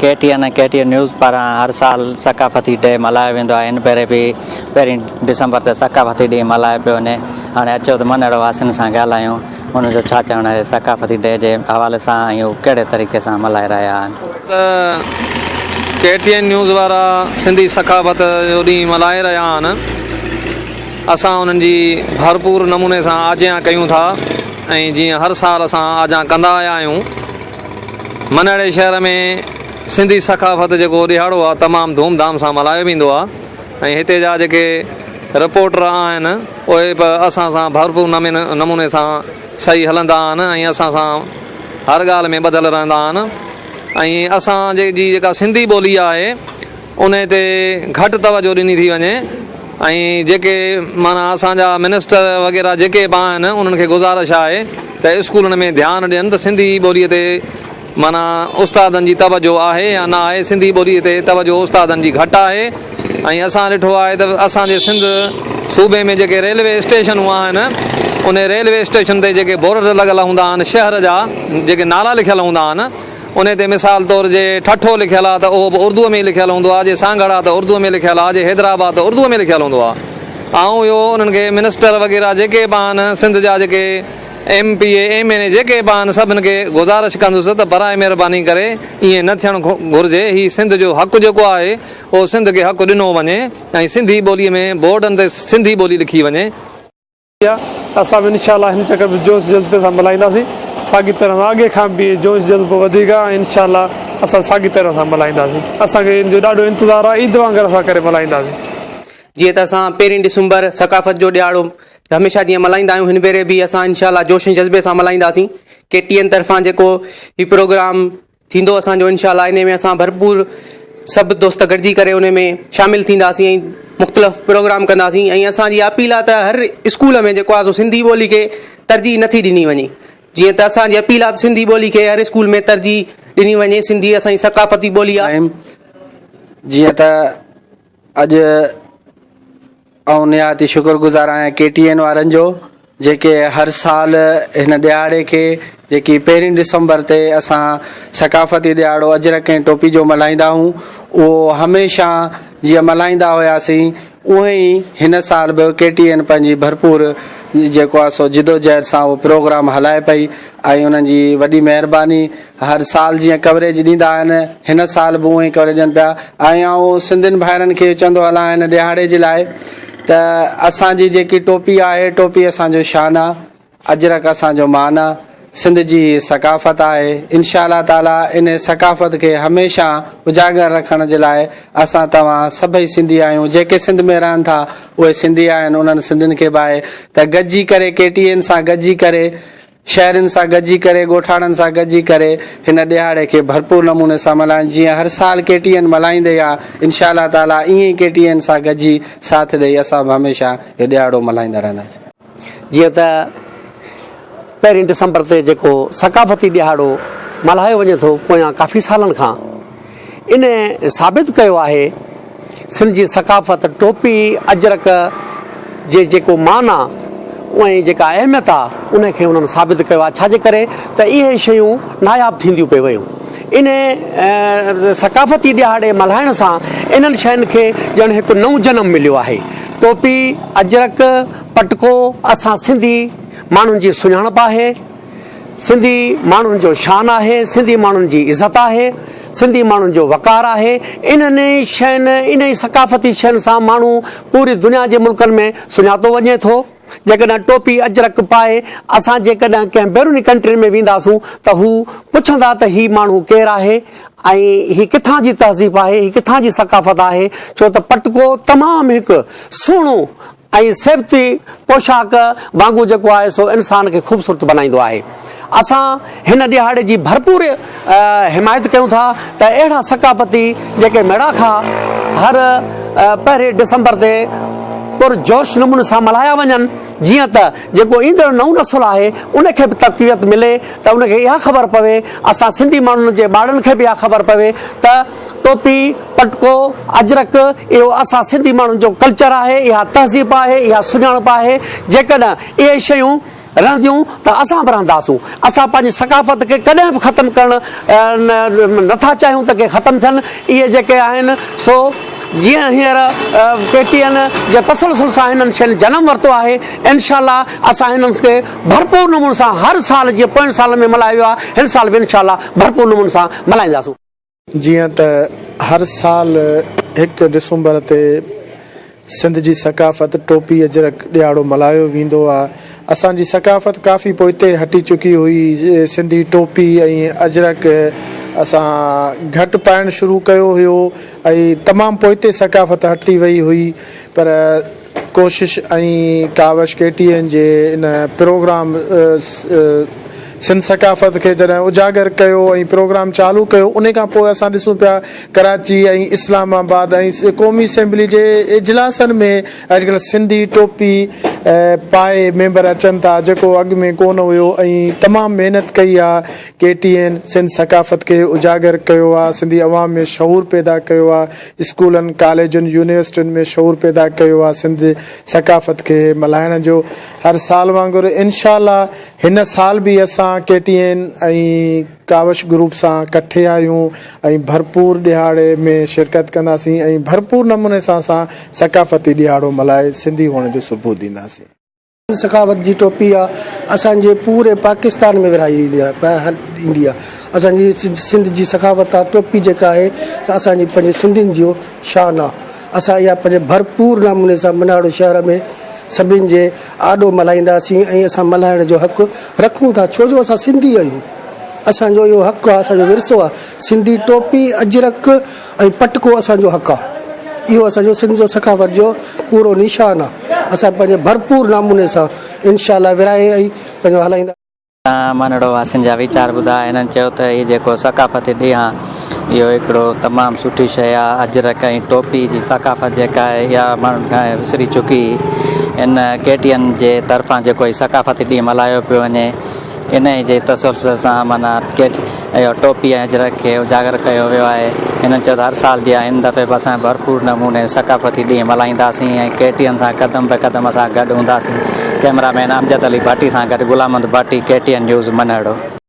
K T N ۽ K T N news پاران هر سال ثقافتي ڊي ملهايو ويندو آهي ان ڀيري به پهرين ڊسمبر تي ثقافتي ڏينهن ملهايو پيو وڃي هاڻي اچو ته منهڙ واسين سان ڳالهايون انهن جو ڇا چوڻ آهي ثقافتي ڊي جي حوالي سان ۽ هو ڪهڙي طريقي سان ملهائي رهيا آهن. ته ڪي ٽي اين نيوز وارا سنڌي ثقافت جو ڏينهن ملهائي رهيا آهن اسان انهن جي ڀرپور نموني سان آجيان ڪيون ٿا ۽ جيئن هر سال اسان آجيان ڪندا آيا آهيون منهڙي شهر ۾ سنڌي ثقافت جيڪو ڏهاڙو آهي تمام ڌوم ڌام سان ملهايو ويندو آهي ۽ هتي جا جيڪي رپورٽر آهن اهي به اسان سان ڀرپور نموني سان صحيح هلندا آهن ۽ اسان سان هر ڳالهه ۾ ٻڌل رهندا آهن ۽ اسان جي جيڪا سنڌي ٻولي آهي انهي تي گهٽ توجه ڏني ٿي وڃي ۽ جيڪي معنيٰ اسان جا منسٽر وغيره جيڪي به آهن انهن کي گذارش آهي ته اسڪولن ۾ ڌيان ڏين ته سنڌي ٻولي تي معنيٰ استادن جي توجه آهي يا نه آهي سنڌي ٻولي تي توجه استادن جي گهٽ آهي ۽ اسان ڏٺو آهي ته اسان جي سنڌ صوبي ۾ جيڪي ريلوي اسٽيشنون آهن انهي ريلوي اسٽيشن تي جيڪي بورڊ لڳل هوندا آهن شهر جا جيڪي نالا لکيل هوندا آهن انهي تي مثال طور جي ٺٽو لکيل آ ته اهو به اردوء ۾ ئي لکيل هوندو آ، جي سانگهڙ آ ته اردوء ۾ لکيل آ، جي حيدرآباد ته اردوء ۾ لکيل هوندو آ. آئون اهو انهن کي منسٽر وغيره جيڪي به آهن سنڌ جا جيڪي M P A, M N A جيڪي به آهن سڀن کي گذارش ڪندس ته برائي مهرباني ڪري ائين نه ٿيڻ گهرجي هي سنڌ جو حق جيڪو آهي اهو سنڌ کي حق ڏنو وڃي ۽ سنڌي ٻوليء ۾ بورڊن تي سنڌي ٻولي لکي وڃي. آ ته اسان به انشاء الله هن چڪر به جوش جذبي سان ملهائينداسين ساڳي طرح سان اڳي کان به جوش جذبو وڌيڪ آ ۽ انشاء الله اسان ساڳي طرح سان ملهائينداسين اسان کي ان جو ڏاڍو انتظار آ عيد وانگر اسان ڪري ملهائينداسين. جيئن ته اسان پهرين ڊسمبر ثقافت جو ڏهاڙو هميشه جيئن ملهائيندا آهيون هن ڀيري به اسان انشاء الله جوش ۽ جذبي سان ملهائينداسين ڪي ٽي اين طرفان جيڪو هي پروگرام ٿيندو اسان جو انشاء الله انهي ۾ اسان ڀرپور سڀ دوست گڏجي ڪري انهي ۾ شامل ٿينداسين ۽ مختلف پروگرام ڪنداسين ۽ اسان جي اپيل آهي ته هر اسڪول ۾ جيڪو آهي سو سنڌي ٻولي کي ترجيح نٿي ڏني وڃي جيئن ته اسان جي اپيل آهي ته سنڌي ٻولي کي هر اسڪول ۾ ترجيح ڏني وڃي سنڌي اسان جي ثقافتي ٻولي آهي. جيئن ته اڄ آئون نهايت ئي شڪر گذار آهيان ڪي ٽي اين وارن جو جيڪي هر سال هن ڏهاڙي کي جيڪي پهرين ڊسمبر تي اسان ثقافتي ڏهاڙو اجرڪ ۽ ٽوپي جو ملهائيندا آهيون اهو هميشه جيئن ملهائيندا هياسين اونهي ئي هن سال به ڪي ٽي اين پنهنجي ڀرپور جيڪو آهي سو جدوجهد سان اهو پروگرام هلائي پئي ۽ انهن جي وڏي مهرباني هر سال جيئن ڪوريج ڏيندا آهن هن سال به اونئين ڪوريج ڏين پيا ۽ آئون سنڌين ڀائرن کي چوندو هلان هن ڏهاڙي جي لاء ته اسان جي جيڪي ٽوپي آهي ٽوپي اسان جو شان آ اجرڪ اسان جو مان آ سنڌ جي هي ثقافت آهي انشاء الله تعالي ان ثقافت کي هميشه اجاگر رکڻ جي لاء اسان توهان سڀئي سنڌي آهيون جيڪي سنڌ ۾ رهن ٿا اهي سنڌي آهن انهن سنڌين کي به آهي ته گڏجي ڪري ڪي ٽي اين سان گڏجي ڪري شهرين سان گڏجي ڪري ڳوٺاڻن سان گڏجي ڪري هن ڏهاڙي کي ڀرپور نموني سان ملهائين جيئن هر سال ڪي ٽي اين ملهائيندي آ انشاء الله تعالي ائين ئي ڪي ٽي اين سان گڏجي ساٿ ڏئي اسان به هميشه اهو ڏهاڙو ملهائيندا رهنداسين. جيئن ته پهرين ڊسمبر تي جيڪو ثقافتي ڏهاڙو ملهايو وڃي ٿو پويان ڪافي سالن کان ان ثابت ڪيو آهي سنڌ جي ثقافت ٽوپي اجرڪ جي جيڪو مان آ ۽ جيڪا اهميت آ ان کي انهن ثابت ڪيو آ ڇاجي ڪري ته اهي شيون ناياب ٿينديون پئي ويون ان ثقافتي ڏهاڙي ملهائڻ سان انهن شين کي ڄڻ هڪ نئون جنم مليو آهي ٽوپي اجرڪ پٽڪو اسان سنڌي ماڻهن جي سڃاڻپ آهي. سنڌي ماڻهن جو شان آهي، سنڌي ماڻهن جي عزت آهي، سنڌي ماڻهن جو وقار آهي، انهن شين، انهي ثقافتي شين سان ماڻهو پوري دنيا جي ملڪن ۾ سڃاتو وڃي ٿو. جيڪڏهن ٽوپي اجرڪ پائي اسان جيڪڏهن ڪنهن بيروني ڪنٽرين ۾ وينداسون ته هو پڇندا ته هي ماڻهو ڪير آهي ۽ هي ڪٿان جي تهذيب آهي، هي ڪٿان جي ثقافت آهي، ڇو ته پٽڪو تمام هڪ سهڻو ۽ سيبتي پوشاڪ وانگو جيڪو آهي سو انسان کي خوبصورت بنائيندو آهي. اسان هن ڏهاڙي جي ڀرپور حمايت ڪيون ٿا ته اهڙا ثقافتي جيڪي ميڙاکا هر پهرين ڊسمبر تي پر جوش نموني سان ملهايا وڃن جيئن ته جيڪو ايندڙ نئون نسل آهي ان کي به تقويت ملي ته ان کي اها خبر پوي اسان سنڌي ماڻهن جي ٻارڙن کي به اها خبر پوي ته ٽوپي، پٽڪو، اجرڪ اهو اسان سنڌي ماڻهن جو ڪلچر آهي، اها تهذيب آهي، اها سڃاڻپ آهي، جيڪڏهن اهي شيون رهنديون ته اسان به رهنداسون. اسان پنهنجي ثقافت کي ڪڏهن به ختم ڪرڻ نٿا چاهيون ته ڪي ختم ٿين. اهي جيڪي آهن سو جيئن هينئر ڪي ٽي اين جي تسلسل سان هنن شين جنم ورتو آهي، انشاء الله اسان هنن کي ڀرپور نموني سان هر سال جيئن پوئين سال ۾ ملهايو ويو آهي هن سال به انشاء الله ڀرپور نموني سان ملهائينداسون. جيئن ته هر سال هڪ ڊسمبر تي سنڌ جي ثقافت ٽوپي اجرڪ ڏهاڙو ملهايو ويندو آ. اسان جي ثقافت ڪافي پوئتي هٽي چڪي هئي. سنڌي ٽوپي ۽ اجرڪ اسان گهٽ پائڻ شروع ڪيو هيو ۽ تمام پوئتي ثقافت هٽي وئي هئي پر ڪوشش ۽ ڪاوش ڪي ٽي اين جي ان پروگرام سنڌ ثقافت کي جڏهن اجاگر ڪيو ۽ پروگرام چالو ڪيو ان کان پوء اسان ڏسون پيا ڪراچي ۽ اسلام آباد ۽ قومي اسيمبلي جي اجلاسن ۾ اڄڪلهه سنڌي ٽوپي پائي ميمبر اچن ٿا جيڪو اڳ ۾ ڪونه هيو ۽ تمام محنت ڪئي آ ڪي ٽي اين سنڌ ثقافت کي اجاگر ڪيو آ سنڌي عوام ۾ شعور پيدا ڪيو آ اسڪولن، ڪاليجن، يونيورسٽين ۾ شعور پيدا ڪيو آ سنڌ ثقافت کي ملهائڻ جو هر سال وانگر انشاء الله هن سال به اسان K T N ۽ Kawish group سان ڪٺي آهيون ۽ ڀرپور ڏهاڙي ۾ شرڪت ڪنداسين ۽ ڀرپور نموني سان اسان ثقافتي ڏهاڙو ملهائي سنڌي هئڻ جو ثبوت ڏينداسين. سخاوت جي ٽوپي آ اسان جي پوري پاڪستان ۾ ورهائي ويندي آ ايندي آ اسان جي سنڌ جي سخاوت آ ٽوپي جيڪا آهي سا اسان جي پنهنجي سنڌين جو شان آ اسان اها پنهنجي ڀرپور نموني سان مناڙو شهر ۾ سڀن جي آڏو ملهائينداسين ۽ اسان ملهائڻ جو حق رکون ٿا ڇو جو اسان سنڌي آهيون اسان جو اهو حق آ اسان جو ورثو آ سنڌي ٽوپي اجرڪ ۽ پٽڪو اسان جو حق آ. اهو اسان جو سنڌ جو ثقافت جو پورو نشان آ. اسان پنهنجي ڀرپور نموني سان انشاء الله ورهائي ۽ پنهنجو هلائيندا. منڙو واسين جا ويچار ٻڌا. هنن چيو ته هي جيڪو ثقافتي ڏينهن آ اهو هڪڙو تمام سٺي شيء آ. اجرڪ ۽ ٽوپي جي ثقافت جيڪا آهي اها ماڻهن کان وسري چڪي. هن ڪي ٽي اين جي طرفان جيڪو هي ثقافتي ڏينهن ملهايو پيو وڃي. انهيء جي تسلسل سان معنيٰ اهو ٽوپي ۽ اجرڪ کي اجاگر ڪيو ويو آهي. هنن چيو ته هر سال جيان هن دفعي به اسان ڀرپور نموني ثقافتي ڏينهن ملهائينداسين ۽ ڪي ٽي اين سان قدم به قدم اسان گڏ هونداسين. ڪئميرا مين امجد علي ڀٽي سان گڏ Ghulam Muhammad Bhatti, K T N news, Manhro.